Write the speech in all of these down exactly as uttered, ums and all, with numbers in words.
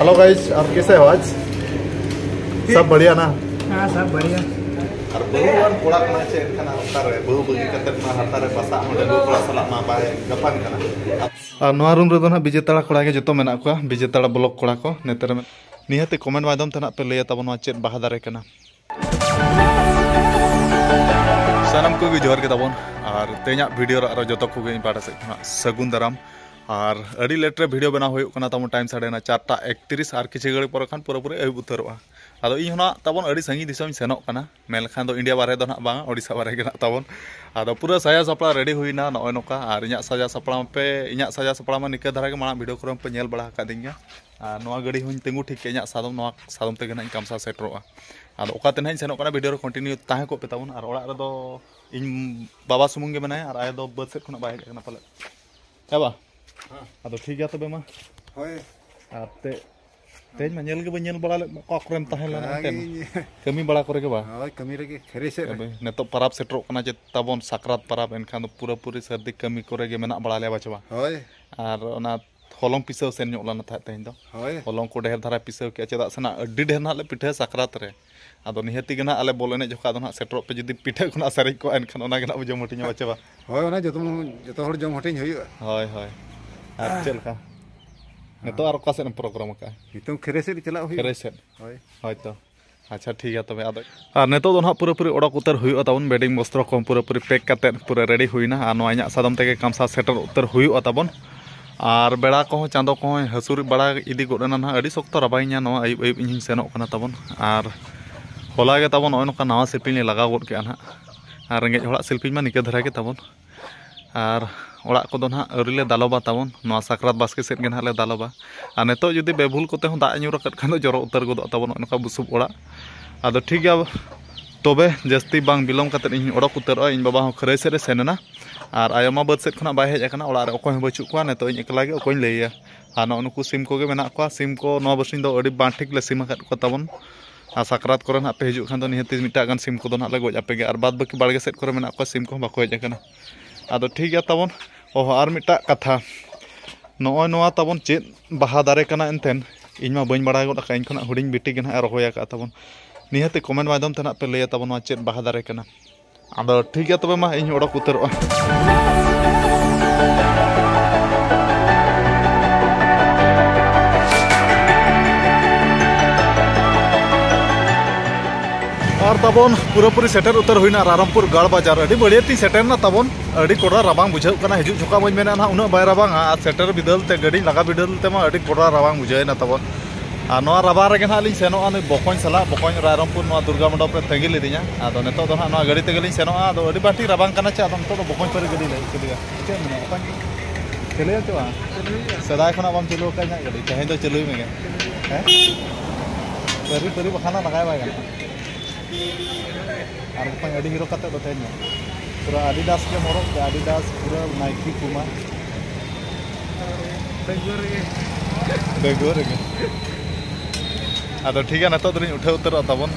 Hello guys, आप कैसे हो आज? सब बढ़िया ना? हाँ, सब बढ़िया। ᱟᱨ ᱵᱟᱹᱦᱩᱣᱟᱱ ᱠᱚᱲᱟ ᱠᱟᱱᱟᱭ ᱪᱮᱫ ᱠᱟᱱᱟ, ᱚᱠᱟᱨᱮ ᱵᱟᱹᱦᱩ ᱵᱟᱹᱜᱤ ᱠᱟᱛᱮ ᱢᱟ ᱦᱟᱨᱛᱟ ᱨᱮ ᱵᱟᱥᱟᱜ ᱦᱚᱸ ᱰᱟᱺᱜᱩᱣᱟᱹ ᱠᱚᱲᱟ ᱥᱟᱞᱟᱜ ᱢᱟ ᱵᱟᱭ ᱜᱟᱯᱟᱱ ᱠᱟᱱᱟ᱾ ᱟᱨ ᱱᱚᱣᱟ ᱨᱩᱢ ᱨᱮᱫᱚ ᱱᱟᱦᱟᱜ ᱵᱤᱡᱮᱛᱟᱲᱟ ᱠᱚᱲᱟ ᱜᱮ ᱡᱚᱛᱚ ᱢᱮᱱᱟᱜ ᱠᱚᱣᱟ, ᱵᱤᱡᱮᱛᱟᱲᱟ ᱵᱞᱚᱠ ᱠᱚᱲᱟ ᱠᱚ᱾ ᱱᱮᱛᱟᱨ ᱱᱤᱦᱟᱹᱛ ᱠᱚᱢᱮᱱᱴ ᱢᱟᱫᱽᱫᱷᱚᱢ ᱛᱮ ᱱᱟᱦᱟᱜ ᱯᱮ ᱞᱟᱹᱭᱟ ᱛᱟᱵᱚᱱ ᱱᱚᱣᱟ ᱪᱮᱫ ᱵᱟᱦᱟ ᱫᱟᱨᱮ ᱠᱟᱱᱟ᱾ ᱥᱟᱱᱟᱢ ᱠᱚᱜᱮ ᱡᱚᱦᱟᱨ ᱜᱮ ᱛᱟᱵᱚᱱ᱾ ᱟᱨ ᱛᱮᱦᱮᱧᱟᱜ ᱵᱷᱤᱰᱤᱭᱳ ᱨᱮ ᱟᱨᱚ ᱡᱚᱛᱚ ᱠᱚᱜᱮ ᱤᱧ ᱯᱟᱦᱴᱟ ᱥᱮᱫ ᱠᱷᱚᱱᱟᱜ ᱥᱟᱹᱜᱩᱱ ᱫᱟᱨᱟᱢ᱾ ᱟᱨ ᱟᱹᱰᱤ ᱞᱮᱴ ᱨᱮ ᱵᱷᱤᱰᱤᱭᱳ ᱵᱮᱱᱟᱣ ᱦᱩᱭᱩᱜ ᱠᱟᱱᱟ ᱛᱟᱵᱚᱱ, ᱴᱟᱭᱤᱢ ᱥᱟᱰᱮᱭᱮᱱᱟ ᱪᱟᱨᱴᱟ ᱮᱠᱛᱨᱤᱥ, ᱟᱨ ᱠᱤᱪᱷᱩ ᱜᱷᱟᱹᱲᱤᱡ ᱯᱚᱨᱮ ᱠᱷᱟᱱ ᱯᱩᱨᱟᱹᱯᱩᱨᱤ ᱟᱹᱭᱩᱵ ᱩᱛᱟᱹᱨᱚᱜᱼᱟ᱾ ᱟᱫᱚ ᱤᱧ ᱦᱚᱸ ᱱᱟᱜ ᱛᱟᱵᱚᱱ ᱟᱹᱰᱤ ᱥᱟᱺᱜᱤᱧ ᱫᱤᱥᱚᱢᱤᱧ ᱥᱮᱱᱚᱜ ᱠᱟᱱᱟ, ᱢᱮᱱ ᱞᱮᱠᱷᱟᱱ ᱫᱚ ᱤᱱᱰᱤᱭᱟ ᱵᱟᱨᱦᱮ ᱫᱚ ᱱᱟᱜ ᱵᱟᱝ, ᱳᱰᱤᱥᱟ ᱵᱟᱨᱦᱮ ᱜᱮ ᱱᱟᱜ ᱛᱟᱵᱚᱱ᱾ ᱟᱫᱚ ᱯᱩᱨᱟᱹ ᱥᱟᱡᱟᱣ ᱥᱟᱯᱲᱟᱣ ᱨᱮᱰᱤ ᱦᱩᱭᱱᱟ ᱱᱚᱜᱼᱚᱭ ᱱᱚᱝᱠᱟ᱾ ᱟᱨ ᱤᱧᱟᱹᱜ ᱥᱟᱡᱟᱣ ᱥᱟᱯᱲᱟᱣ ᱯᱮ, ᱤᱧᱟᱹᱜ ᱥᱟᱡᱟᱣ ᱥᱟᱯᱲᱟᱣ ᱢᱟ ᱱᱤᱠᱟᱹ ᱫᱷᱟᱨᱟ ᱜᱮ, ᱢᱟᱲᱟᱝ ᱵᱷᱤᱰᱤᱭᱳ ᱠᱚᱨᱮ ᱯᱮ ᱧᱮᱞ ᱵᱟᱲᱟ ᱟᱠᱟᱫᱤᱧ ᱜᱮᱭᱟ᱾ ᱟᱨ ᱱᱚᱣᱟ ᱜᱟᱹᱰᱤ ᱦᱚᱸᱧ ᱛᱤᱸᱜᱩ ᱴᱷᱤᱠ ᱠᱮᱫ, ᱤᱧᱟᱹᱜ ᱥᱟᱫᱚᱢ, ᱱᱚᱣᱟ ᱥᱟᱫᱚᱢ ᱛᱮᱜᱮ ᱱᱟᱜ ᱤᱧ ᱠᱟᱢᱥᱟ ᱥᱮᱴᱮᱨᱚᱜᱼᱟ᱾ ᱟᱫᱚ ᱚᱠᱟ ᱛᱮ ᱱᱟᱜ ᱤᱧ ᱥᱮᱱᱚᱜ ᱠᱟᱱᱟ, ᱵᱷᱤᱰᱤᱭᱳ ᱨᱮ ᱠᱚᱱᱴᱤᱱᱤᱭᱩ ᱛᱟᱦᱮᱸ ᱠᱚᱜ ᱯᱮ ᱛᱟᱵᱚᱱ᱾ ᱟᱨ ᱚᱲᱟᱜ ᱨᱮᱫᱚ ᱤᱧ ᱵᱟᱵᱟ ᱥᱩᱢᱩᱝ ᱜᱮ ᱢᱮᱱᱟᱭᱟ, ᱟᱨ ᱟᱭᱳ ᱫᱚ ᱵᱟᱹᱫᱽ ᱥᱮᱫ ᱠᱷᱚᱱᱟᱜ ᱵᱟᱭ ᱦᱮᱡ ᱟᱠᱟᱱᱟ ᱯᱟᱞᱮᱫ᱾ ᱦᱮᱸ ᱵᱟ? ᱦᱮᱸ᱾ ᱟᱫᱚ ᱴᱷᱤᱠ ᱜᱮᱭᱟ ᱛᱚᱵᱮ ᱢᱟ᱾ ᱦᱳᱭ᱾ ᱟᱨ ᱛᱮ-, ᱛᱮᱦᱮᱧ ᱢᱟ ᱧᱮᱞ ᱜᱮ ᱵᱟᱹᱧ ᱧᱮᱞ ᱵᱟᱲᱟ ᱞᱮᱫ ᱢᱮ, ᱚᱠᱟ ᱠᱚᱨᱮᱢ ᱛᱟᱦᱮᱸ ᱞᱮᱱᱟ ᱚᱱᱠᱟ ᱮᱱᱛᱮ? ᱜᱤᱧ ᱠᱟᱹᱢᱤ ᱵᱟᱲᱟ ᱠᱚᱨᱮ ᱜᱮ ᱵᱟ? ᱦᱳᱭ, ᱠᱟᱹᱢᱤ ᱨᱮᱜᱮ, ᱠᱷᱟᱹᱨᱟᱹᱭ ᱥᱮᱫ ᱨᱮ᱾ ᱛᱚᱵᱮ ᱱᱤᱛᱚᱜ ᱯᱟᱨᱟᱵᱽ ᱥᱮᱴᱮᱨᱚᱜ ᱠᱟᱱᱟ ᱡᱮ ᱛᱟᱵᱚᱱ ᱥᱟᱠᱨᱟᱛ ᱯᱟᱨᱟᱵᱽ, ᱮᱱᱠᱷᱟᱱ ᱫᱚ ᱯᱩᱨᱟᱹᱯᱩᱨᱤ ᱥᱟᱹᱨᱫᱤ ᱠᱟᱹᱢᱤ ᱠᱚᱨᱮ ᱜᱮ ᱢᱮᱱᱟᱜ ᱵᱟᱲᱟ ᱞᱮᱭᱟ ᱵᱟᱪᱮ ᱵᱟ? ᱦᱳᱭ᱾ ᱟᱨ ᱚᱱᱟ ᱦᱚᱞᱚᱝ ᱯᱤᱥᱟᱹᱣ ᱥᱮᱱ ᱧᱚᱜ ᱞᱮᱱᱟ ᱛᱟᱦᱮᱸᱫ ᱛᱮᱦᱮᱧ ᱫᱚ᱾ ᱦᱳᱭ᱾ ᱦᱚᱞᱚᱝ ᱠᱚ ᱰᱷᱮᱨ ᱫᱷᱟᱨᱟ ᱯᱤᱥᱟᱹᱣ ᱠᱮᱜᱼᱟ, ᱪᱮᱫᱟᱜ ᱥᱮ ᱱᱟᱜ ᱟᱹᱰᱤ ᱰᱷᱮᱨ ᱱᱟᱜ ᱞᱮ ᱯᱤᱴᱷᱟᱹᱭᱟ ᱥᱟᱠᱨᱟᱛ ᱨᱮ᱾ ᱟᱫᱚ ᱱᱤᱦᱟᱹᱛᱤ ᱜᱮ ᱱᱟᱜ ᱟᱞᱮ ᱵᱚᱞ ᱮᱱᱮᱡ ᱡᱚᱠᱷᱟᱜ ᱫᱚ ᱱᱟᱜ ᱥᱮᱴᱮᱨᱚᱜ ᱯᱮ, ᱡᱩᱫᱤ ᱯᱤᱴᱷᱟᱹ ᱠᱷᱚᱱᱟᱜ ᱥᱟᱨᱮᱡ ᱠᱚᱜᱼᱟ, ᱮᱱᱠᱷᱟᱱ ᱚᱱᱟ ᱜᱮ ᱱᱟᱜ ᱵᱚ ᱡᱚᱢ ᱦᱟᱹᱴᱤᱧᱟ, ᱵᱟᱪᱮ ᱵᱟ? ᱦᱳᱭ, ᱚᱱᱟ ᱡᱚᱛᱚ, ᱡᱚᱛᱚ ᱦᱚᱲ ᱡᱚᱢ ᱦᱟᱹᱴᱤᱧ ᱦᱩᱭᱩᱜᱼᱟ᱾ ᱦᱳᱭ, ᱦᱳᱭ᱾ ᱟᱨ ᱪᱮᱫ ᱞᱮᱠᱟ? ᱱᱤᱛᱚᱜ ᱟᱨ ᱚᱠᱟ ᱥᱮᱫ ᱮᱢ ᱯᱨᱳᱜᱨᱟᱢ ᱟᱠᱟᱫᱼᱟ? ᱱᱤᱛᱚᱝ ᱠᱷᱟᱹᱨᱟᱹᱭ ᱥᱮᱫ ᱪᱟᱞᱟᱜ ᱦᱩᱭᱩᱜᱼᱟ᱾ ᱠᱷᱟᱹᱨᱟᱹᱭ ᱥᱮᱫ? ᱦᱳᱭ᱾ ᱦᱳᱭ ᱛᱚ᱾ ᱟᱪᱪᱷᱟ, ᱴᱷᱤᱠ ᱜᱮᱭᱟ ᱛᱚᱵᱮ᱾ ᱟᱫᱚ ᱟᱨ ᱱᱤᱛᱚᱜ ᱫᱚ ᱱᱟᱦᱟᱜ ᱯᱩᱨᱟᱹᱯᱩᱨᱤ ᱚᱰᱚᱠ ᱩᱛᱟᱹᱨ ᱦᱩᱭᱩᱜᱼᱟ ᱛᱟᱵᱚᱱ, ᱵᱮᱰᱤᱝ ᱵᱚᱥᱛᱨᱚ ᱠᱚᱦᱚᱸ ᱯᱩᱨᱟᱹᱯᱩᱨᱤ ᱯᱮᱠ ᱠᱟᱛᱮᱫ ᱯᱩᱨᱟᱹ ᱨᱮᱰᱤ ᱦᱩᱭᱱᱟ᱾ ᱟᱨ ᱱᱚᱣᱟ ᱤᱧᱟᱹᱜ ᱥᱟᱫᱚᱢ ᱛᱮᱜᱮ ᱠᱟᱢᱥᱟ ᱥᱮᱴᱮᱨ ᱩᱛᱟᱹᱨ ᱦᱩᱭᱩᱜᱼᱟ ᱛᱟᱵᱚᱱ᱾ ᱟᱨ ᱵᱮᱲᱟ ᱠᱚᱦᱚᱸ, ᱪᱟᱸᱫᱚ ᱠᱚᱦᱚᱸᱭ ᱦᱟᱹᱥᱩᱨ ᱵᱟᱲᱟ ᱤᱫᱤ ᱜᱚᱫ ᱮᱱᱟ ᱱᱟᱦᱟᱜ, ᱟᱹᱰᱤ ᱥᱚᱠᱛᱚ ᱨᱟᱵᱟᱝ ᱤᱧᱟ ᱱᱚᱣᱟ ᱟᱹᱭᱩᱵ ᱟᱹᱭᱩᱵ ᱤᱧ ᱦᱚᱸᱧ ᱥᱮᱱᱚᱜ ᱠᱟᱱᱟ ᱛᱟᱵᱚᱱ᱾ ᱟᱨ ᱦᱚᱞᱟ ᱜᱮ ᱛᱟᱵᱚᱱ ᱱᱚᱜᱼᱚᱭ ᱱᱚᱝᱠᱟ ᱱᱟᱣᱟ ᱥᱤᱞᱯᱤᱧ ᱞᱮ ᱞᱟᱜᱟᱣ ᱜᱚᱫ ᱠᱮᱜᱼᱟ ᱱᱟᱦᱟᱜ᱾ ᱟᱨ ᱨᱮᱸᱜᱮᱡ ᱦᱚᱲᱟᱜ ᱥᱤᱞᱯᱤᱧ ᱢᱟ ᱱᱤᱠᱟᱹ ᱫᱷᱟᱨᱟ ᱜᱮ ᱛᱟᱵᱚᱱ᱾ ᱟᱨ ᱚᱲᱟᱜ ᱠᱚᱫᱚ ᱱᱟᱦᱟᱜ ᱟᱹᱣᱨᱤ ᱞᱮ ᱫᱟᱞᱚᱵᱟ ᱛᱟᱵᱚᱱ, ᱱᱚᱣᱟ ᱥᱟᱠᱨᱟᱛ ᱵᱟᱥᱠᱮ ᱥᱮᱫ ᱜᱮ ᱱᱟᱦᱟᱜ ᱞᱮ ᱫᱟᱞᱚᱵᱟ᱾ ᱟᱨ ᱱᱤᱛᱚᱜ ᱡᱩᱫᱤ ᱵᱮᱵᱷᱩᱞ ᱠᱚᱛᱮ ᱦᱚᱸ ᱫᱟᱜ ᱮ ᱧᱩᱨ ᱟᱠᱟᱫ ᱠᱷᱟᱱ ᱫᱚ ᱡᱚᱨᱚ ᱩᱛᱟᱹᱨ ᱜᱚᱫᱚᱜ ᱛᱟᱵᱚᱱ ᱱᱚᱜᱼᱚ ᱱᱚᱝᱠᱟ ᱵᱩᱥᱩᱵ ᱚᱲᱟᱜ᱾ ᱟᱫᱚ ᱴᱷᱤᱠ ᱜᱮᱭᱟ, ᱛᱚᱵᱮ ᱡᱟᱹᱥᱛᱤ ᱵᱟᱝ ᱵᱤᱞᱚᱢ ᱠᱟᱛᱮᱫ ᱤᱧ ᱚᱰᱚᱠ ᱩᱛᱟᱹᱨᱚᱜᱼᱟ᱾ ᱤᱧ ᱵᱟᱵᱟ ᱦᱚᱸ ᱠᱷᱟᱹᱨᱟᱹᱭ ᱥᱮᱫ ᱮ ᱥᱮᱱ ᱮᱱᱟ, ᱟᱨ ᱟᱭᱳ ᱢᱟ ᱵᱟᱹᱫᱽ ᱥᱮᱫ ᱠᱷᱚᱱᱟᱜ ᱵᱟᱭ ᱦᱮᱡ ᱟᱠᱟᱱᱟ, ᱚᱲᱟᱜ ᱨᱮ ᱚᱠᱚᱭ ᱦᱚᱸ ᱵᱟᱹᱪᱩᱜ ᱠᱚᱣᱟ᱾ ᱱᱤᱛᱚᱜ ᱤᱧ ᱮᱠᱞᱟ ᱜᱮ, ᱚᱠᱚᱭᱤᱧ ᱞᱟᱹᱭᱟ? ᱟᱨ ᱱᱚᱜᱼᱚ ᱱᱩᱠᱩ ᱥᱤᱢ ᱠᱚᱜᱮ ᱢᱮᱱᱟᱜ ᱠᱚᱣᱟ᱾ ᱥᱤᱢ ᱠᱚ ᱱᱚᱣᱟ ᱵᱟᱨᱥᱤᱧ ᱫᱚ ᱟᱹᱰᱤ ᱵᱟᱝ ᱴᱷᱤᱠ ᱞᱮ ᱥᱤᱢ ᱟᱠᱟᱫ ᱠᱚᱣᱟ ᱛᱟᱵᱚᱱ᱾ ᱟᱨ ᱥᱟᱠᱨᱟᱛ ᱠᱚᱨᱮ ᱱᱟᱦᱟᱜ ᱯᱮ ᱦᱤᱡᱩᱜ ᱠᱷᱟᱱ ᱫᱚ ᱱᱤᱦᱟᱹᱛᱤ ᱢᱤᱫᱴᱟᱜ ᱜᱟᱱ ᱥᱤᱢ ᱠᱚᱫᱚ ᱱᱟᱦᱟᱜ ᱞᱮ ᱜᱚᱡ ᱟᱯᱮ ᱜᱮᱭᱟ᱾ ᱟᱨ ᱵᱟᱫᱽ ᱵᱟᱹᱠᱤ ᱵᱟᱲᱜᱮ ᱥᱮᱫ ᱠᱚᱨᱮ ᱢᱮᱱᱟᱜ ᱠᱚᱣᱟ ᱥᱤᱢ ᱠᱚᱦᱚᱸ ᱵᱟᱠᱚ ᱦᱮᱡ ᱟᱠᱟᱱᱟ᱾ ᱟᱫᱚ ᱴᱷᱤᱠ ᱜᱮᱭᱟ ᱛᱟᱵᱚᱱ᱾ ᱚ, ᱟᱨ ᱢᱤᱫᱴᱟᱜ ᱠᱟᱛᱷᱟ, ᱱᱚᱜᱼᱚᱭ ᱱᱚᱣᱟ ᱛᱟᱵᱚᱱ ᱪᱮᱫ ᱵᱟᱦᱟ ᱫᱟᱨᱮ ᱠᱟᱱᱟ ᱮᱱᱛᱮᱱ? ᱤᱧ ᱢᱟ ᱵᱟᱹᱧ ᱵᱟᱲᱟᱭ ᱜᱚᱫ ᱟᱠᱟᱫ, ᱤᱧ ᱠᱷᱚᱱᱟᱜ ᱦᱩᱰᱤᱧ ᱵᱤᱴᱤ ᱜᱮ ᱱᱟᱦᱟᱜ ᱮ ᱨᱚᱦᱚᱭ ᱟᱠᱟᱫ ᱛᱟᱵᱚᱱ᱾ ᱱᱤᱦᱟᱹᱛ ᱠᱚᱢᱮᱱᱴ ᱢᱟᱫᱽᱫᱷᱚᱢ ᱛᱮ ᱱᱟᱦᱟᱜ ᱯᱮ ᱞᱟᱹᱭᱟ ᱛᱟᱵᱚᱱ ᱱᱚᱣᱟ ᱪᱮᱫ ᱵᱟᱦᱟ ᱫᱟᱨᱮ ᱠᱟᱱᱟ᱾ ᱟᱫᱚ ᱴᱷᱤᱠ ᱜᱮᱭᱟ, ᱛᱚᱵᱮ ᱢᱟ ᱤᱧ ᱚᱰᱚᱠ ᱩᱛᱟᱹᱨᱚᱜᱼᱟ᱾ ᱟᱨ ᱛᱟᱵᱚᱱ ᱯᱩᱨᱟᱹᱯᱩᱨᱤ ᱥᱮᱴᱮᱨ ᱩᱛᱟᱹᱨ ᱦᱩᱭᱱᱟ ᱨᱟᱭᱨᱚᱝᱯᱩᱨ ᱜᱟᱲ ᱵᱟᱡᱟᱨ᱾ ᱟᱹᱰᱤ ᱵᱟᱹᱲᱤᱭᱟᱹᱛ ᱤᱧ ᱥᱮᱴᱮᱨᱱᱟ ᱛᱟᱵᱚᱱ᱾ ᱟᱹᱰᱤ ᱠᱚᱰᱨᱟ ᱨᱟᱵᱟᱝ ᱵᱩᱡᱷᱟᱹᱜ ᱠᱟᱱᱟ᱾ ᱦᱤᱡᱩᱜ ᱡᱚᱠᱷᱟ ᱵᱟᱹᱧ ᱢᱮᱱᱟ ᱱᱟᱦᱟᱜ ᱩᱱᱟᱹᱜ ᱵᱟᱭ ᱨᱟᱵᱟᱝᱟ, ᱟᱨ ᱥᱮᱴᱮᱨ ᱵᱤᱫᱟᱹᱞ ᱛᱮ, ᱜᱟᱹᱰᱤ ᱞᱟᱜᱟ ᱵᱤᱫᱟᱹᱞ ᱛᱮᱢᱟ ᱟᱹᱰᱤ ᱠᱚᱰᱨᱟ ᱨᱟᱵᱟᱝ ᱵᱩᱡᱷᱟᱹᱣᱮᱱᱟ ᱛᱟᱵᱚᱱ᱾ ᱟᱨ ᱱᱚᱣᱟ ᱨᱟᱵᱟᱝ ᱨᱮᱜᱮ ᱱᱟᱦᱟᱜ ᱞᱤᱧ ᱥᱮᱱᱚᱜᱼᱟ ᱱᱩᱭ ᱵᱚᱠᱚᱧ ᱥᱟᱞᱟᱜ᱾ ᱵᱚᱠᱚᱧ ᱨᱟᱭᱨᱚᱝᱯᱩᱨ ᱱᱚᱣᱟ ᱫᱩᱨᱜᱟ ᱢᱚᱱᱰᱚᱯ ᱨᱮ ᱛᱟᱺᱜᱤ ᱞᱤᱫᱤᱧᱟ᱾ ᱟᱫᱚ ᱱᱤᱛᱚᱜ ᱫᱚ ᱱᱟᱦᱟᱜ ᱱᱚᱣᱟ ᱜᱟᱹᱰᱤ ᱛᱮᱜᱮ ᱞᱤᱧ ᱥᱮᱱᱚᱜᱼᱟ᱾ ᱟᱫᱚ ᱟᱹᱰᱤ ᱵᱟᱹᱲᱛᱤ ᱨᱟᱵᱟᱝ ᱠᱟᱱᱟ ᱪᱮ, ᱟᱫᱚ ᱱᱤᱛᱚᱜ ᱫᱚ ᱵᱚᱠᱚᱧ ᱯᱟᱹᱨᱤ ᱜᱟᱹᱰᱤ ᱞᱮ ᱤᱫᱤᱭᱟ᱾ ᱪᱮᱫ ᱮᱢ ᱢᱮᱱᱟ ᱵᱚᱠᱚᱧ? ᱪᱟᱹᱞᱩᱭᱟᱢ ᱪᱮ ᱵᱟᱝ? ᱥᱮᱫᱟᱭ ᱠᱷᱚᱱᱟᱜ ᱵᱟᱢ ᱪᱟᱹᱞᱩ ᱟᱠᱟᱫ ᱤᱧᱟᱹᱜ ᱜᱟᱹᱰᱤ, ᱛᱮᱦᱮᱧ ᱫᱚ ᱪᱟᱹᱞᱩᱭ ᱢᱮᱜᱮ᱾ ᱦᱮᱸ? ᱯᱟᱹᱨᱤ ᱯᱟᱹᱨᱤ ᱵᱟᱠᱷᱟᱱ ᱫᱚ ᱞᱟᱜᱟᱭ ᱵᱟᱭ ᱜᱟᱱᱚᱜᱼᱟ᱾ ᱟᱨ ᱵᱟᱠᱷᱟᱱ ᱟᱹᱰᱤ ᱦᱤᱨᱳ ᱠᱟᱛᱮ ᱫᱚ ᱛᱮᱦᱮᱧ ᱫᱚ ᱯᱩᱨᱟᱹ ᱟᱰᱤᱰᱟᱥ ᱜᱮᱢ ᱦᱚᱨᱚᱜ ᱠᱮᱫᱟ, ᱟᱰᱤᱰᱟᱥ ᱯᱩᱨᱟᱹ ᱱᱟᱭᱠᱤ ᱯᱩᱢᱟ᱾ ᱵᱮᱝᱜᱟᱞᱳᱨ ᱨᱮᱜᱮ᱾ ᱵᱮᱝᱜᱟᱞᱳᱨ ᱨᱮᱜᱮ᱾ ᱟᱫᱚ ᱴᱷᱤᱠ ᱜᱮᱭᱟ, ᱱᱤᱛᱚᱜ ᱫᱚᱞᱤᱧ ᱩᱴᱷᱟᱹᱣ ᱩᱛᱟᱹᱨᱚᱜᱼᱟ ᱛᱟᱵᱚᱱ᱾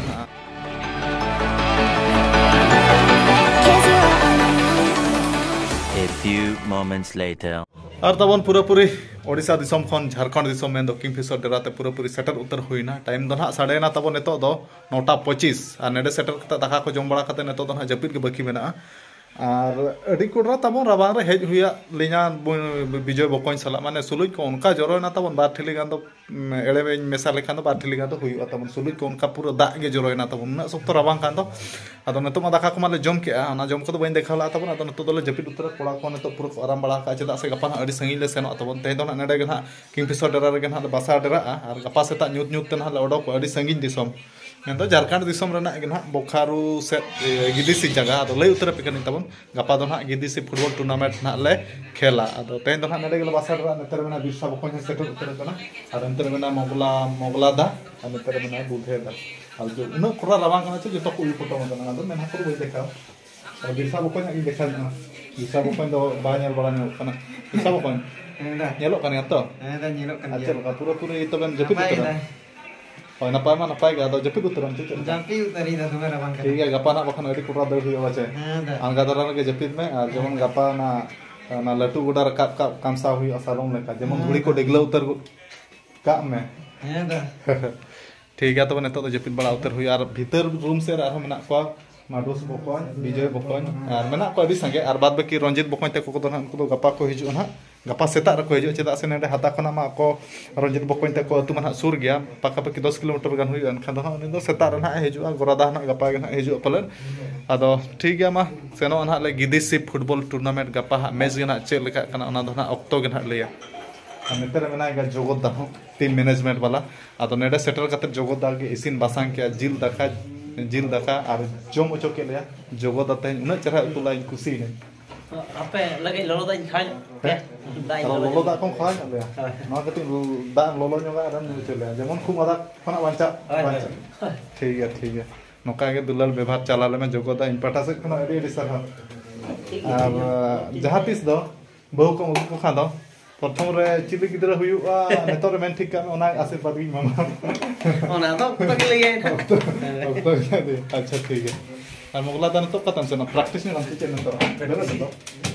A few moments later. ᱟᱨ ᱛᱟᱵᱚᱱ ᱯᱩᱨᱟᱹᱯᱩᱨᱤ ᱳᱰᱤᱥᱟ ᱫᱤᱥᱚᱢ ᱠᱷᱚᱱ ᱡᱷᱟᱲᱠᱷᱚᱸᱰ ᱫᱤᱥᱚᱢ ᱢᱮᱱᱫᱚ ᱠᱤᱝᱯᱷᱤᱥᱚᱨ ᱰᱮᱨᱟ ᱛᱮ ᱯᱩᱨᱟᱹᱯᱩᱨᱤ ᱥᱮᱴᱮᱨ ᱩᱛᱟᱹᱨ ᱦᱩᱭᱱᱟ᱾ ᱴᱟᱭᱤᱢ ᱫᱚ ᱱᱟᱦᱟᱜ ᱥᱟᱰᱮᱭᱮᱱᱟ ᱛᱟᱵᱚᱱ ᱱᱤᱛᱚᱜ ᱫᱚ ᱱᱚᱴᱟ ᱯᱚᱸᱪᱤᱥ᱾ ᱟᱨ ᱱᱚᱰᱮ ᱥᱮᱴᱮᱨ ᱠᱟᱛᱮ ᱫᱟᱠᱟ ᱠᱚ ᱡᱚᱢ ᱵᱟᱲᱟ ᱠᱟᱛᱮ ᱱᱤᱛᱚᱜ ᱫᱚ ᱱᱟᱦᱟᱜ ᱡᱟᱹᱯᱤᱫ ᱜᱮ ᱵᱟᱹᱠᱤ ᱢᱮᱱᱟᱜᱼᱟ᱾ ᱟᱨ ᱟᱹᱰᱤ ᱠᱚᱰᱨᱟ ᱛᱟᱵᱚᱱ ᱨᱟᱵᱟᱝ ᱨᱮ ᱦᱮᱡ ᱦᱩᱭᱟᱫ ᱞᱤᱧᱟ ᱵᱚ-, ᱵᱤᱡᱚᱭ ᱵᱚᱠᱚᱧ ᱥᱟᱞᱟᱜ, ᱢᱟᱱᱮ ᱥᱩᱞᱩᱡ ᱠᱚ ᱚᱱᱠᱟ ᱡᱚᱨᱚᱭᱮᱱᱟ ᱛᱟᱵᱚᱱ, ᱵᱟᱨ ᱴᱷᱤᱞᱤ ᱜᱟᱱ ᱫᱚ, ᱩᱢ, ᱮᱲᱮ ᱢᱮᱥᱟ ᱞᱮᱠᱷᱟᱱ ᱫᱚ ᱵᱟᱨ ᱴᱷᱤᱞᱤ ᱜᱟᱱ ᱫᱚ ᱦᱩᱭᱩᱜᱼᱟ ᱛᱟᱵᱚᱱ᱾ ᱥᱩᱞᱩᱡ ᱠᱚ ᱚᱱᱠᱟ ᱯᱩᱨᱟᱹ ᱫᱟᱜ ᱜᱮ ᱡᱚᱨᱚᱭᱮᱱᱟ ᱛᱟᱵᱚᱱ, ᱩᱱᱟᱹᱜ ᱥᱚᱠᱛᱚ ᱨᱟᱵᱟᱝ ᱠᱟᱱ ᱫᱚ᱾ ᱟᱫᱚ ᱱᱤᱛᱚᱜ ᱢᱟ ᱫᱟᱠᱟ ᱠᱚᱢᱟ ᱞᱮ ᱡᱚᱢ ᱠᱮᱜᱼᱟ, ᱚᱱᱟ ᱡᱚᱢ ᱠᱚᱫᱚ ᱵᱟᱹᱧ ᱫᱮᱠᱷᱟᱣ ᱞᱮᱫᱼᱟ ᱛᱟᱵᱚᱱ᱾ ᱟᱫᱚ ᱱᱤᱛᱚᱜ ᱫᱚᱞᱮ ᱡᱟᱹᱯᱤᱫ ᱩᱛᱟᱹᱨᱟ, ᱠᱚᱲᱟ ᱠᱚ ᱱᱤᱛᱚᱜ ᱯᱩᱨᱟᱹ ᱠᱚ ᱟᱨᱟᱢ ᱵᱟᱲᱟ ᱟᱠᱟᱫᱼᱟ, ᱪᱮᱫᱟᱜ ᱥᱮ ᱜᱟᱯᱟ ᱦᱟᱸᱜ ᱟᱹᱰᱤ ᱥᱟᱺᱜᱤᱧ ᱞᱮ ᱥᱮᱱᱚᱜᱼᱟ ᱛᱟᱵᱚᱱ᱾ ᱛᱮᱦᱮᱧ ᱫᱚ ᱦᱟᱸᱜ ᱱᱚᱰᱮ ᱜᱮ ᱦᱟᱸᱜ ᱠᱤᱝᱯᱷᱤᱥᱚᱨ ᱰᱮᱨᱟ ᱨᱮᱜᱮ ᱦᱟᱸᱜ ᱞᱮ ᱵᱟᱥᱟ ᱰᱮᱨᱟᱜᱼᱟ, ᱟᱨ ᱜᱟᱯᱟ ᱥᱮᱛᱟᱜ ᱧᱩᱛ ᱧᱩᱛ ᱛᱮ ᱦᱟᱸᱜ ᱞᱮ ᱚᱰᱚᱠᱚᱜᱼᱟ ᱟᱹᱰᱤ ᱥᱟᱺᱜᱤᱧ ᱫᱤᱥᱚᱢ᱾ ᱢᱮᱱᱫᱚ ᱡᱷᱟᱲᱠᱷᱚᱸᱰ ᱫᱤᱥᱚᱢ ᱨᱮᱱᱟᱜ ᱜᱮ ᱱᱟᱦᱟᱜ ᱵᱳᱠᱟᱨᱳ ᱥᱮᱫ, ᱮ, ᱜᱤᱫᱤᱥᱤ ᱡᱟᱭᱜᱟ᱾ ᱟᱫᱚ ᱞᱟᱹᱭ ᱩᱛᱟᱹᱨ ᱟᱯᱮ ᱠᱟᱹᱱᱟᱹᱧ ᱛᱟᱵᱚᱱ, ᱜᱟᱯᱟ ᱫᱚ ᱱᱟᱦᱟᱜ ᱜᱤᱫᱤᱥᱤ ᱯᱷᱩᱴᱵᱚᱞ ᱴᱩᱨᱱᱟᱢᱮᱱᱴ ᱱᱟᱦᱟᱜ ᱞᱮ ᱠᱷᱮᱞᱟ᱾ ᱟᱫᱚ ᱛᱮᱦᱮᱧ ᱫᱚ ᱱᱟᱦᱟᱜ ᱱᱚᱰᱮ ᱜᱮᱞᱮ ᱵᱟᱥᱟ ᱰᱮᱨᱟᱜᱼᱟ᱾ ᱱᱚᱛᱮ ᱨᱮ ᱢᱮᱱᱟᱜᱼᱟ ᱵᱤᱨᱥᱟ ᱵᱚᱠᱚᱧ ᱦᱚᱸ ᱥᱮᱴᱮᱨ ᱩᱛᱟᱹᱨ ᱟᱠᱟᱱᱟ, ᱟᱨ ᱱᱚᱛᱮ ᱨᱮ ᱢᱮᱱᱟᱜᱼᱟ ᱢᱚᱜᱽᱞᱟ, ᱢᱚᱜᱽᱞᱟ ᱫᱟ, ᱟᱨ ᱱᱚᱛᱮ ᱨᱮ ᱢᱮᱱᱟᱜᱼᱟ ᱵᱩᱫᱷᱮ ᱫᱟ᱾ ᱟᱨ ᱡᱚ-, ᱩᱱᱟᱹᱜ ᱠᱚᱲᱟ ᱨᱟᱵᱟᱝ ᱠᱟᱱᱟ ᱪᱮ, ᱡᱚᱛᱚ ᱠᱚ ᱩᱭᱩ ᱯᱚᱴᱚᱢ ᱟᱠᱟᱱᱟ᱾ ᱟᱫᱚ ᱢᱮᱱ ᱦᱟᱯᱚᱨ ᱵᱟᱹᱧ ᱫᱮᱠᱷᱟᱣ᱾ ᱟᱨ ᱵᱤᱨᱥᱟ ᱵᱚᱠᱚᱧ ᱦᱟᱸᱜ ᱤᱧ ᱫᱮᱠᱷᱟᱣ ᱧᱚᱜᱼᱟ᱾ ᱵᱤᱨᱥᱟ ᱵᱚᱠᱚᱧ ᱫᱚ ᱵᱟᱭ ᱧᱮᱞ ᱵᱟᱲᱟ ᱧᱚᱜ ᱠᱟᱱᱟ᱾ ᱵᱤᱨᱥᱟ ᱵᱚᱠᱚᱧ, ᱦᱮᱸ ᱫᱟ᱾ ᱧᱮᱞᱚᱜ ᱠᱟᱱ ᱜᱮᱭᱟ ᱛᱚ? ᱦᱮᱸ ᱫᱟ, ᱧᱮᱞᱚᱜ ᱠᱟᱱ ᱟᱨ ᱜᱮᱭᱟ᱾ ᱪᱮᱫ ᱞᱮᱠᱟ, ᱯᱩᱨᱟᱹᱯᱩᱨᱤ ᱛᱚᱵᱮᱢ ᱡᱟᱹᱯᱤᱫ ᱱᱟᱯᱟᱭ ᱩᱛᱟᱹᱨᱟ? ᱜᱮ ᱫᱟ᱾ ᱦᱳᱭ, ᱱᱟᱯᱟᱭ ᱢᱟ ᱱᱟᱯᱟᱭ ᱜᱮ, ᱟᱫᱚ ᱡᱟᱹᱯᱤᱫ ᱩᱛᱟᱹᱨᱟᱢ ᱪᱮ ᱪᱮᱫ ᱞᱮᱠᱟ? ᱡᱟᱹᱯᱤᱫ ᱩᱛᱟᱹᱨᱤᱧ ᱫᱟ, ᱫᱚᱢᱮ ᱨᱟᱵᱟᱝ ᱠᱟᱱᱟ᱾ ᱴᱷᱤᱠ ᱜᱮᱭᱟ, ᱜᱟᱯᱟ ᱱᱟᱜ ᱵᱟᱠᱷᱟᱱ ᱟᱹᱰᱤ ᱠᱚᱰᱨᱟ ᱫᱟᱹᱲ ᱦᱩᱭᱩᱜᱼᱟ ᱯᱟᱪᱮ᱾ ᱦᱮᱸ ᱫᱟ᱾ ᱟᱬᱜᱟ ᱫᱷᱟᱨᱟ ᱨᱮᱜᱮ ᱡᱟᱹᱯᱤᱫ ᱢᱮ, ᱟᱨ ᱡᱮᱢᱚᱱ ᱦᱮᱸ ᱫᱟ᱾ ᱜᱟᱯᱟ ᱚᱱᱟ, ᱚᱱᱟ ᱞᱟᱹᱴᱩ ᱜᱚᱰᱟ ᱨᱟᱠᱟᱵ ᱠᱟᱜ ᱠᱟᱢᱥᱟᱣ ᱦᱩᱭᱩᱜᱼᱟ ᱥᱟᱫᱚᱢ ᱞᱮᱠᱟ, ᱡᱮᱢᱚᱱ ᱦᱮᱸ ᱫᱷᱩᱲᱤ ᱠᱚ ᱫᱟ᱾ ᱰᱮᱜᱞᱟᱹᱣ ᱩᱛᱟᱹᱨ ᱠᱟᱜ ᱢᱮ᱾ ᱦᱮᱸ ᱫᱟ᱾ ᱴᱷᱤᱠ ᱜᱮᱭᱟ, ᱛᱚᱵᱮ ᱱᱤᱛᱚᱜ ᱫᱚ ᱡᱟᱹᱯᱤᱫ ᱵᱟᱲᱟ ᱩᱛᱟᱹᱨ ᱦᱩᱭᱩᱜᱼᱟ᱾ ᱟᱨ ᱵᱷᱤᱛᱟᱹᱨ ᱨᱩᱢ ᱥᱮᱫ ᱨᱮ ᱟᱨᱦᱚᱸ ᱢᱮᱱᱟᱜ ᱠᱚᱣᱟ, ᱢᱟᱰᱩᱥ ᱵᱚᱠᱚᱧ, ᱵᱤᱡᱚᱭ ᱵᱚᱠᱚᱧ, ᱟᱨ ᱢᱮᱱᱟᱜ ᱠᱚᱣᱟ ᱟᱹᱰᱤ ᱥᱟᱸᱜᱮ᱾ ᱟᱨ ᱵᱟᱫ ᱵᱟᱹᱠᱤ ᱨᱚᱧᱡᱤᱛ ᱵᱚᱠᱚᱧ ᱛᱟᱠᱚ ᱠᱚᱫᱚ ᱱᱟᱦᱟᱜ, ᱩᱱᱠᱩ ᱫᱚ ᱜᱟᱯᱟ ᱠᱚ ᱦᱤᱡᱩᱜᱼᱟ ᱱᱟᱦᱟᱜ, ᱜᱟᱯᱟ ᱥᱮᱛᱟᱜ ᱨᱮᱠᱚ ᱦᱤᱡᱩᱜᱼᱟ᱾ ᱪᱮᱫᱟᱜ ᱥᱮ ᱱᱚᱸᱰᱮ ᱦᱟᱛᱟ ᱠᱷᱚᱱᱟᱜ ᱢᱟ ᱟᱠᱚ ᱨᱚᱧᱡᱤᱛ ᱵᱚᱠᱚᱧ ᱛᱟᱠᱚ ᱟᱹᱛᱩ ᱢᱟ ᱱᱟᱦᱟᱜ ᱥᱩᱨ ᱜᱮᱭᱟ, ᱯᱟᱠᱟ ᱯᱟᱠᱤ ᱫᱚᱥ ᱠᱤᱞᱳᱢᱤᱴᱟᱨ ᱜᱟᱱ ᱦᱩᱭᱩᱜᱼᱟ᱾ ᱮᱱᱠᱷᱟᱱ ᱫᱚ ᱱᱟᱦᱟᱜ ᱩᱱᱤ ᱫᱚ ᱥᱮᱛᱟᱜ ᱨᱮ ᱱᱟᱦᱟᱜ ᱮ ᱦᱤᱡᱩᱜᱼᱟ, ᱜᱚᱨᱟᱫᱟ ᱱᱟᱦᱟᱜ ᱜᱟᱯᱟ ᱜᱮ ᱱᱟᱦᱟᱜ ᱦᱤᱡᱩᱜᱼᱟ ᱯᱟᱞᱮᱱ᱾ ᱟᱫᱚ ᱴᱷᱤᱠ ᱜᱮᱭᱟ, ᱢᱟ ᱥᱮᱱᱚᱜᱼᱟ ᱱᱟᱦᱟᱜ ᱞᱮ ᱜᱤᱫᱤ ᱥᱤᱯ ᱯᱷᱩᱴᱵᱚᱞ ᱴᱩᱨᱱᱟᱢᱮᱱᱴ᱾ ᱜᱟᱯᱟ ᱦᱟᱸᱜ ᱢᱮᱪ ᱜᱮ ᱱᱟᱦᱟᱜ ᱪᱮᱫ ᱞᱮᱠᱟᱜ ᱠᱟᱱᱟ, ᱚᱱᱟ ᱫᱚ ᱱᱟᱦᱟᱜ ᱚᱠᱛᱚ ᱜᱮ ᱱᱟᱦᱟᱜ ᱞᱟᱹᱭᱟ᱾ ᱟᱨ ᱱᱚᱛᱮ ᱨᱮ ᱢᱮᱱᱟᱭ ᱜᱮᱭᱟ ᱡᱚᱜᱚᱛ ᱫᱟ ᱦᱚᱸ, ᱴᱤᱢ ᱢᱮᱱᱮᱡᱽᱢᱮᱱᱴ ᱵᱟᱞᱟ᱾ ᱟᱫᱚ ᱱᱚᱰᱮ ᱥᱮᱴᱮᱨ ᱠᱟᱛᱮ ᱡᱚᱜᱚᱛ ᱫᱟ ᱜᱮ ᱤᱥᱤᱱ ᱵᱟᱥᱟᱝ ᱠᱮᱜᱼᱟ, ᱡᱤᱞ ᱫᱟᱠᱟ, ᱡᱤᱞ ᱫᱟᱠᱟ ᱟᱨ ᱡᱚᱢ ᱦᱚᱪᱚ ᱠᱮᱫ ᱞᱮᱭᱟ᱾ ᱡᱚᱜᱚᱛ ᱫᱟ ᱛᱮᱦᱮᱧ ᱩᱱᱟᱹᱜ ᱪᱮᱦᱨᱟ ᱩᱛᱩ ᱞᱮᱫᱟ, ᱤᱧ ᱠᱩᱥᱤᱭᱮᱱᱟᱹᱧ᱾ ᱟᱯᱮ ᱞᱟᱹᱜᱤᱫ ᱞᱚᱞᱚ ᱫᱟᱜ ᱤᱧ ᱠᱷᱟᱣᱟ ᱧᱚᱜ ᱯᱮᱭᱟ? ᱦᱮᱸ? ᱫᱟᱜ ᱤᱧ ᱟᱨᱚ ᱞᱚᱞᱚ ᱞᱚᱞᱚ ᱧᱚᱜ ᱫᱟᱜ ᱠᱚᱢ ᱠᱷᱟᱣᱟ ᱧᱚᱜ ᱞᱮᱭᱟ᱾ ᱦᱳᱭ᱾ ᱱᱚᱣᱟ ᱠᱟᱹᱴᱤᱡ ᱫᱟᱜ ᱮᱢ ᱞᱚᱞᱚ ᱧᱚᱜᱟ ᱟᱨᱮᱢ ᱧᱩ ᱦᱚᱪᱚ ᱞᱮᱭᱟ, ᱡᱮᱢᱚᱱ ᱠᱷᱩᱜ ᱢᱟᱸᱫᱟ ᱠᱷᱚᱱᱟᱜ ᱵᱟᱧᱪᱟᱜ, ᱦᱳᱭ, ᱦᱳᱭ, ᱵᱟᱧᱪᱟᱜ᱾ ᱦᱳᱭ᱾ ᱴᱷᱤᱠ ᱜᱮᱭᱟ, ᱴᱷᱤᱠ ᱜᱮᱭᱟ᱾ ᱱᱚᱝᱠᱟ ᱜᱮ ᱫᱩᱞᱟᱹᱲ ᱵᱮᱵᱷᱟᱨ ᱪᱟᱞᱟᱣ ᱞᱮᱢᱮ ᱡᱚᱜᱚᱛ ᱫᱟ, ᱤᱧ ᱯᱟᱦᱴᱟ ᱥᱮᱫ ᱠᱷᱚᱱᱟᱜ ᱟᱹᱰᱤ ᱟᱹᱰᱤ ᱥᱟᱨᱦᱟᱣ᱾ ᱴᱷᱤᱠ ᱜᱮᱭᱟ, ᱟᱨ, ᱴᱷᱤᱠ ᱜᱮᱭᱟ᱾ ᱟᱸ, ᱡᱟᱦᱟᱸ ᱛᱤᱥ ᱫᱚ ᱵᱟᱹᱦᱩ ᱠᱚᱢ ᱟᱹᱜᱩ ᱠᱚ ᱠᱷᱟᱱ ᱫᱚ, ᱯᱨᱚᱛᱷᱚᱢ ᱨᱮ ᱪᱤᱞᱤ ᱜᱤᱫᱽᱨᱟᱹ ᱦᱩᱭᱩᱜᱼᱟ, ᱱᱤᱛᱚᱜ ᱨᱮ ᱢᱮᱱ ᱴᱷᱤᱠ ᱠᱟᱜ ᱢᱮ, ᱚᱱᱟ ᱟᱥᱤᱨᱵᱟᱫᱽ ᱜᱤᱧ ᱮᱢᱟᱢᱟ᱾ ᱚᱱᱟ ᱫᱚ ᱚᱠᱛᱚ ᱜᱮ ᱞᱟᱹᱭᱟᱭ ᱱᱟᱦᱟᱜ᱾ ᱚᱠᱛᱚ, ᱚᱠᱛᱚ ᱜᱮ ᱞᱟᱹᱭᱟᱭ᱾ ᱟᱪᱪᱷᱟ, ᱴᱷᱤᱠ ᱜᱮᱭᱟ᱾ ᱟᱨ ᱢᱚᱜᱽᱞᱟ ᱫᱟ ᱱᱤᱛᱚᱜ ᱚᱠᱟᱛᱮᱢ ᱥᱮᱱᱚᱜᱼᱟ? ᱯᱨᱮᱠᱴᱤᱥ ᱧᱚᱜ ᱟᱢ ᱥᱮ ᱪᱮᱫ ᱱᱤᱛᱚᱜ? ᱵᱟᱹᱱᱩᱜ ᱱᱤᱛᱚᱜ?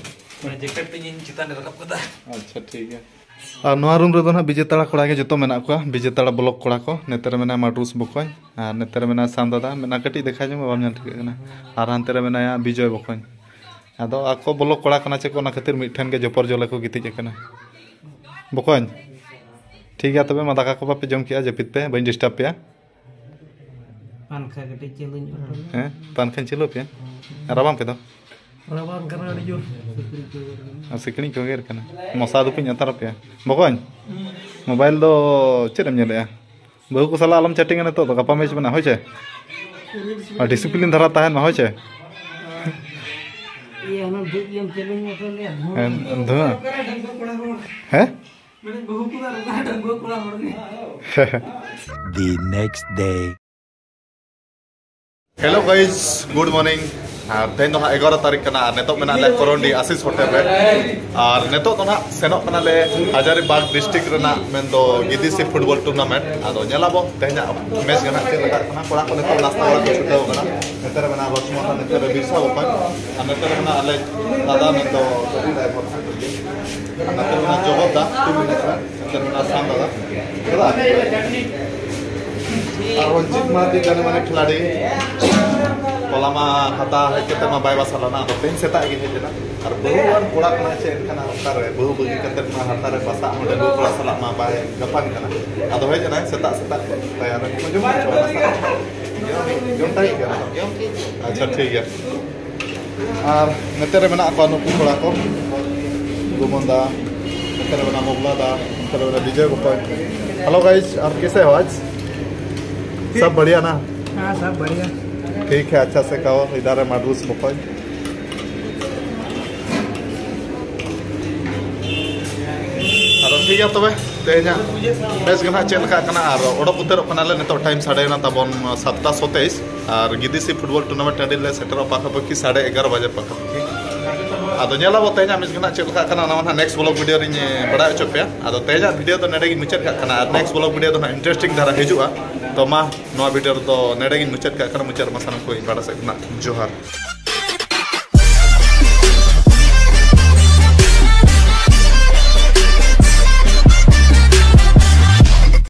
ᱚᱱᱟ ᱡᱮᱠᱮᱴ ᱛᱤᱧ ᱪᱮᱛᱟᱱ ᱨᱮ ᱨᱟᱠᱟᱵ ᱠᱟᱫᱟ᱾ ᱟᱪᱪᱷᱟ, ᱴᱷᱤᱠ ᱜᱮᱭᱟ᱾ ᱟᱨ ᱱᱚᱣᱟ ᱨᱩᱢ ᱨᱮᱫᱚ ᱱᱟᱦᱟᱜ ᱵᱤᱡᱮᱛᱟᱲᱟ ᱠᱚᱲᱟ ᱜᱮ ᱡᱚᱛᱚ ᱢᱮᱱᱟᱜ ᱠᱚᱣᱟ, ᱵᱤᱡᱮᱛᱟᱲᱟ ᱵᱞᱚᱠ ᱠᱚᱲᱟ ᱠᱚ᱾ ᱱᱚᱛᱮ ᱨᱮ ᱢᱮᱱᱟᱭᱟ ᱢᱟᱰᱨᱩᱥ ᱵᱚᱠᱚᱧ, ᱟᱨ ᱱᱚᱛᱮ ᱨᱮ ᱢᱮᱱᱟᱭᱟ ᱥᱟᱱᱫᱟᱫᱟ, ᱢᱮᱱᱟᱜ ᱠᱟᱹᱴᱤᱡ ᱫᱮᱠᱷᱟᱣ ᱧᱚᱜ ᱢᱮ, ᱵᱟᱢ ᱧᱮᱞ ᱴᱷᱤᱠᱟᱹᱜ ᱠᱟᱱᱟ᱾ ᱟᱨ ᱦᱟᱱᱛᱮ ᱨᱮ ᱢᱮᱱᱟᱭᱟ ᱵᱤᱡᱚᱭ ᱵᱚᱠᱚᱧ᱾ ᱟᱫᱚ ᱟᱠᱚ ᱵᱞᱚᱠ ᱠᱚᱲᱟ ᱠᱟᱱᱟ ᱪᱮ ᱠᱚ, ᱚᱱᱟ ᱠᱷᱟᱹᱛᱤᱨ ᱢᱤᱫ ᱴᱷᱮᱱ ᱜᱮ ᱡᱚᱯᱚᱨ ᱡᱚᱞᱮ ᱠᱚ ᱜᱤᱛᱤᱡ ᱟᱠᱟᱱᱟ᱾ ᱵᱚᱠᱚᱧ, ᱴᱷᱤᱠ ᱜᱮᱭᱟ, ᱛᱚᱵᱮ ᱢᱟ ᱫᱟᱠᱟ ᱠᱚ ᱵᱟᱯᱮ ᱡᱚᱢ ᱠᱮᱜᱼᱟ, ᱡᱟᱹᱯᱤᱫ ᱯᱮ, ᱵᱟᱹᱧ ᱰᱤᱥᱴᱟᱵᱽ ᱯᱮᱭᱟ᱾ ᱯᱟᱝᱠᱷᱟ ᱠᱟᱹᱴᱤᱡ ᱪᱟᱹᱞᱩ ᱧᱚᱜ ᱦᱚᱴᱚ ᱞᱮ᱾ ᱦᱮᱸ, ᱯᱟᱝᱠᱷᱟᱧ ᱪᱟᱹᱞᱩ ᱟᱯᱮᱭᱟ? ᱨᱟᱵᱟᱝ ᱯᱮ ᱫᱚ? ᱨᱟᱵᱟᱝ ᱠᱟᱱᱟ ᱟᱹᱰᱤ ᱡᱳᱨ᱾ ᱟᱨ ᱥᱤᱠᱲᱤᱡ ᱠᱚ ᱜᱮᱨ ᱠᱟᱱᱟ᱾ ᱢᱚᱥᱟ ᱫᱷᱩᱯᱤᱧ ᱟᱛᱟᱨ ᱟᱯᱮᱭᱟ᱾ ᱵᱚᱠᱚᱧ, ᱢᱳᱵᱟᱭᱤᱞ ᱫᱚ ᱪᱮᱫ ᱮᱢ ᱧᱮᱞᱮᱜᱼᱟ? ᱵᱟᱹᱦᱩ ᱠᱚ ᱥᱟᱞᱟᱜ ᱟᱞᱚᱢ ᱪᱮᱴᱤᱝᱟ ᱱᱤᱛᱚᱜ ᱫᱚ, ᱜᱟᱯᱟ ᱢᱮᱪ ᱢᱮᱱᱟᱜᱼᱟ, ᱦᱳᱭ ᱥᱮ? ᱟᱨ ᱰᱤᱥᱤᱯᱞᱤᱱ ᱫᱷᱟᱨᱟ ᱛᱟᱦᱮᱱ ᱢᱟ, ᱦᱳᱭ ᱥᱮ? ᱤᱭᱟᱹ, ᱦᱟᱱᱟ ᱫᱩ ᱤᱭᱟᱹᱢ ᱪᱟᱹᱞᱩ ᱧᱚᱜ ᱦᱚᱴᱚ ᱞᱮᱭᱟ᱾ ᱦᱮᱸ, ᱫᱷᱩᱣᱟᱹ᱾ ᱦᱮᱸ? ᱢᱟᱱᱮ ᱵᱟᱹᱦᱩ ᱠᱚᱫᱚ ᱟᱨ ᱚᱠᱟ ᱰᱟᱺᱜᱩᱣᱟᱹ ᱠᱚᱲᱟ ᱦᱚᱲ ᱜᱮ᱾ The next day. Hello guys, good morning. ᱟᱨ ᱛᱮᱦᱮᱧ ᱫᱚ ᱦᱟᱸᱜ ᱮᱜᱟᱨᱚ ᱛᱟᱹᱨᱤᱠᱷ ᱠᱟᱱᱟ ᱟᱨ ᱱᱤᱛᱚᱜ ᱢᱮᱱᱟᱜ ᱞᱮᱭᱟ ᱠᱚᱨᱚᱱᱰᱤ ᱟᱥᱤᱥ ᱦᱳᱴᱮᱞ ᱨᱮ᱾ ᱟᱨ ᱱᱤᱛᱚᱜ ᱫᱚ ᱦᱟᱸᱜ ᱥᱮᱱᱚᱜ ᱠᱟᱱᱟᱞᱮ ᱦᱟᱡᱟᱨᱤᱵᱟᱜᱽ ᱰᱤᱥᱴᱨᱤᱠᱴ ᱨᱮᱱᱟᱜ ᱢᱮᱱᱫᱚ ᱜᱤᱫᱤ ᱥᱤ ᱯᱷᱩᱴᱵᱚᱞ ᱴᱩᱨᱱᱟᱢᱮᱱᱴ᱾ ᱟᱫᱚ ᱧᱮᱞᱟᱵᱚ ᱛᱮᱦᱮᱧᱟᱜ ᱢᱮᱪ ᱜᱮ ᱦᱟᱸᱜ ᱪᱮᱫ ᱞᱮᱠᱟᱜ ᱠᱟᱱᱟ᱾ ᱠᱚᱲᱟ ᱠᱚ ᱱᱤᱛᱚᱜ ᱱᱟᱥᱛᱟ ᱵᱟᱲᱟ ᱠᱚ ᱪᱷᱩᱴᱟᱹᱣ ᱠᱟᱱᱟ᱾ ᱱᱚᱛᱮ ᱨᱮ ᱢᱮᱱᱟᱜᱼᱟ ᱞᱚᱪᱷᱢᱚᱱ ᱫᱟ, ᱱᱚᱛᱮ ᱨᱮ ᱵᱤᱨᱥᱟ ᱵᱚᱠᱚᱧ, ᱟᱨ ᱱᱚᱛᱮ ᱨᱮ ᱢᱮᱱᱟᱜᱼᱟ ᱟᱞᱮ ᱫᱟᱫᱟ ᱢᱮᱱᱫᱚ ᱜᱟᱹᱰᱤ ᱰᱨᱟᱭᱵᱷᱟᱨ᱾ ᱟᱨ ᱱᱚᱛᱮ ᱨᱮ ᱢᱮᱱᱟᱜᱼᱟ ᱡᱚᱜᱚᱛ ᱫᱟ, ᱴᱤᱢ ᱢᱮᱱᱮᱡᱟᱨ᱾ ᱟᱥᱟᱢ ᱫᱟᱫᱟ᱾ ᱫᱟᱫᱟ, ᱟᱨ ᱨᱚᱧᱡᱤᱛ ᱢᱟᱨᱰᱤ ᱡᱟᱱᱮ ᱢᱟᱱᱮ ᱠᱷᱤᱞᱟᱲᱤ, ᱦᱚᱞᱟ ᱢᱟ ᱦᱟᱛᱟ ᱦᱮᱡ ᱠᱟᱛᱮ ᱢᱟ ᱵᱟᱭ ᱵᱟᱥᱟ ᱞᱮᱱᱟ, ᱟᱫᱚ ᱛᱮᱦᱮᱧ ᱥᱮᱛᱟᱜ ᱜᱮ ᱦᱮᱡ ᱮᱱᱟ᱾ ᱟᱨ ᱵᱟᱹᱦᱩᱣᱟᱱ ᱠᱚᱲᱟ ᱠᱟᱱᱟᱭ ᱥᱮ, ᱮᱱᱠᱷᱟᱱ ᱚᱠᱟᱨᱮ ᱵᱟᱹᱦᱩ ᱵᱟᱹᱜᱤ ᱠᱟᱛᱮ ᱢᱟ ᱦᱟᱛᱟ ᱨᱮ ᱵᱟᱥᱟ ᱦᱚᱸ ᱰᱟᱺᱜᱩᱣᱟᱹ ᱠᱚᱲᱟ ᱥᱟᱞᱟᱜ ᱢᱟ ᱵᱟᱭ ᱜᱟᱯᱟᱱ ᱠᱟᱱᱟ᱾ ᱟᱫᱚ ᱦᱮᱡ ᱮᱱᱟᱭ ᱥᱮᱛᱟᱜ ᱥᱮᱛᱟᱜ ᱛᱮᱭᱟᱨ ᱨᱮ ᱡᱚᱢ ᱦᱚᱪᱚ ᱵᱚᱱᱟ᱾ ᱡᱚᱢ ᱴᱷᱤᱠ ᱜᱮᱭᱟ᱾ ᱟᱪᱪᱷᱟ, ᱴᱷᱤᱠ ᱜᱮᱭᱟ᱾ ᱟᱨ ᱱᱚᱛᱮ ᱨᱮ ᱢᱮᱱᱟᱜ ᱠᱚᱣᱟ ᱱᱩᱠᱩ ᱠᱚᱲᱟ ᱠᱚ, ᱜᱩᱢᱚᱱ ᱫᱟ, ᱱᱚᱛᱮ ᱨᱮ ᱢᱮᱱᱟᱜ ᱢᱚᱜᱽᱞᱟ ᱫᱟ, ᱱᱚᱛᱮ ᱨᱮ ᱢᱮᱱᱟᱜ ᱵᱤᱡᱚᱭ ᱵᱚᱠᱚᱭ᱾ Hello guys, आप कैसे हो आज? सब बढ़िया ना? हाँ, सब बढ़िया। ठीक है, अच्छा से कहो, इधर है माडूस बकॉय। ᱟᱫᱚ ᱴᱷᱤᱠ ᱜᱮᱭᱟ ᱛᱚᱵᱮ, ᱛᱮᱦᱮᱧᱟᱜ ᱢᱮᱪ ᱜᱮ ᱱᱟᱦᱟᱜ ᱪᱮᱫ ᱞᱮᱠᱟᱜ ᱠᱟᱱᱟ ᱟᱨ ᱚᱰᱚᱠ ᱩᱛᱟᱹᱨᱚᱜ ᱠᱟᱱᱟᱞᱮ᱾ ᱱᱤᱛᱚᱜ ᱴᱟᱭᱤᱢ ᱥᱟᱰᱮᱭᱮᱱᱟ ᱛᱟᱵᱚᱱ ᱥᱟᱛᱴᱟ ᱥᱚᱛᱮᱭᱤᱥ, ᱟᱨ ᱜᱤᱫᱤᱥᱤ ᱯᱷᱩᱴᱵᱚᱞ ᱴᱩᱨᱱᱟᱢᱮᱱᱴ ᱴᱟᱺᱰᱤ ᱞᱮ ᱥᱮᱴᱮᱨᱚᱜᱼᱟ ᱯᱟᱠᱟᱯᱟᱠᱤ ᱥᱟᱲᱮ ᱮᱜᱟᱨᱚ ᱵᱟᱡᱮ ᱯᱟᱠᱟᱯᱟᱠᱤ᱾ ᱟᱫᱚ ᱧᱮᱞᱟᱵᱚ ᱛᱮᱦᱮᱧᱟᱜ ᱢᱮᱪ ᱜᱮ ᱱᱟᱦᱟᱜ ᱪᱮᱫ ᱞᱮᱠᱟᱜ ᱠᱟᱱᱟ, ᱚᱱᱟ ᱢᱟ ᱱᱟᱦᱟᱜ ᱱᱮᱠᱥᱴ ᱵᱞᱚᱜ ᱵᱷᱤᱰᱤᱭᱳ ᱨᱤᱧ ᱵᱟᱲᱟᱭ ᱦᱚᱪᱚ ᱯᱮᱭᱟ᱾ ᱟᱫᱚ ᱛᱮᱦᱮᱧᱟᱜ ᱵᱷᱤᱰᱤᱭᱳ ᱫᱚ ᱱᱚᱰᱮ ᱜᱤᱧ ᱢᱩᱪᱟᱹᱫ ᱠᱟᱜ ᱠᱟᱱᱟ, ᱟᱨ ᱱᱮᱠᱥᱴ ᱵᱞᱚᱜ ᱵᱷᱤᱰᱤᱭᱳ ᱫᱚ ᱱᱟᱦᱟᱜ ᱤᱱᱴᱟᱨᱮᱥᱴᱤᱝ ᱫᱷᱟᱨᱟ ᱦᱤᱡᱩᱜᱼᱟ᱾ ᱛᱚ ᱢᱟ, ᱱᱚᱣᱟ ᱵᱷᱤᱰᱤᱭᱳ ᱨᱮᱫᱚ ᱱᱚᱰᱮ ᱜᱤᱧ ᱢᱩᱪᱟᱹᱫ ᱠᱟᱜ ᱠᱟᱱᱟ᱾ ᱢᱩᱪᱟᱹᱫ ᱨᱮ ᱢᱟ ᱥᱟᱱᱟᱢ ᱠᱚ ᱤᱧ ᱯᱟᱦᱴᱟ ᱥᱮᱫ ᱠᱷᱚᱱᱟᱜ ᱡᱚᱦᱟᱨ᱾